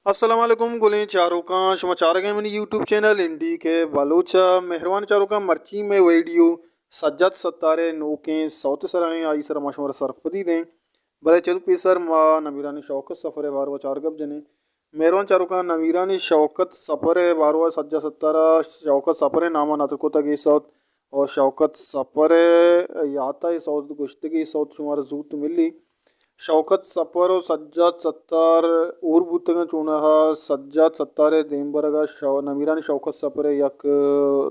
السلام علیکم گلیں چاروکاں، شما چارگ ءَ منی یوٹیوب چینل این ڈی کے بلوچ ءَ۔ مہروان چاروکاں، مرچی مئے ویڈیو سجاد ستار ءِ نوکیں سوت ءِ سرا ایں، آئی سرا ما شمارا سرپدی دیں۔ بلے چد پیسر ما نمیرانی شوکت سفر ءِ باروا چار گپ جنیں۔ مہروان چاروکاں، نمیرانی شوکت سفر ءِ باروا سجاد ستار ءَ شوکت سفر ءِ نام ءَ ندر کتگ اے سوت، اور شوکت سفر ءِ یات ءَ اے سوت گوشتگ، اے سوت شمارا زوت ملی۔ شوکت سفر و سجاد ستار ہور بوتگاں، چوناہا سجاد ستار ءِ دیم برگا شو-، نمیرانی شوکت سفر ءِ یک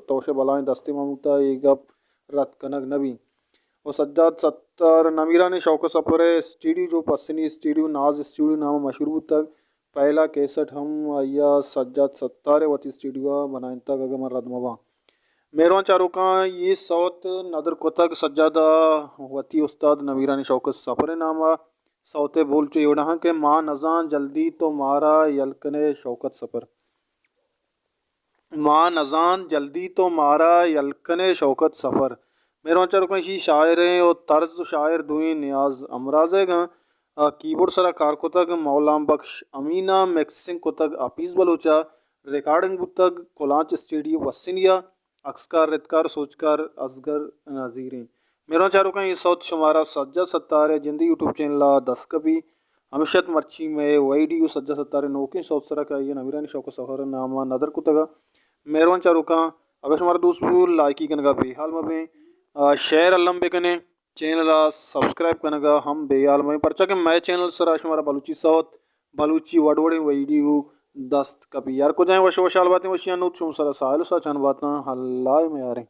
توشے بلائیں دستے مان بوتا، اے گپ رد کنگ نہ بی۔ و سجاد ستار نمیرانی شوکت سفر ءِ اسٹوڈیو جو پسنی اسٹوڈیو، ناز اسٹوڈیو نام ءَ مشہور بوتگ، پہلا کیسٹ ہم آئی ءَ سجاد ستار ءِ وتی اسٹوڈیو ءَ بنائینتگ، اگہ من رد مہ باں۔ مہروان چاروکاں، اے سوت ندر کتگ سجاد ءَ وتی استاد نمیرانی شوکت سفر ءِ نام ءَ۔ سوت ءِ بول چو اے وڑا اں کہ ما نزان جلدی تو مارا یل کنے شوکت سفر۔ ما نزان جلدی تو مارا یل کنے شوکت سفر۔ مہروان چاروکاں، ایشی شاعریں و طرز و شاعر دوئیں نیاز ہمرازیگ اں۔ آ، کیبورڈ سرا کار کتگ مولان بخش امین ءَ، مکسنگ کتگ حفیظ بلوچ ءَ، ریکارڈنگ بوتگ کلانچ اسٹوڈیو وسنی ءَ، عکسکار، ردکار، سوجکار اصغر نذیریں۔ مہروان چاروکاں، اے سوت شمارا سجاد ستار ءِ جندی یوٹیوب چینل ءَ دست کپی۔ ہمیشت مرچی مئے ویڈیو سجاد ستار ءِ نوکیں سوت سرا کہ آئی ءَ نمیرانی شوکت سفر ءِ نام ءَ ندر کتگ۔ مہروان چاروکاں، اگہ شمارا دوست بو، لائکی کنگا بے حال مہ بیں، آ، شیئر الم بکنیں، چینل ءَ سبسکرائب کنگا ہم بے حال مہ بیں، پرچا کہ مئے چینل سرا شمارا بلوچی سوت، بلوچی وڑ وڑیں ویڈیو دست کپی۔ ہر کجائیں وش وشحال باتیں، وشیاں نوت شما سرا ساہیل و ساچان باتاں۔ اللہ ءِ میاریں۔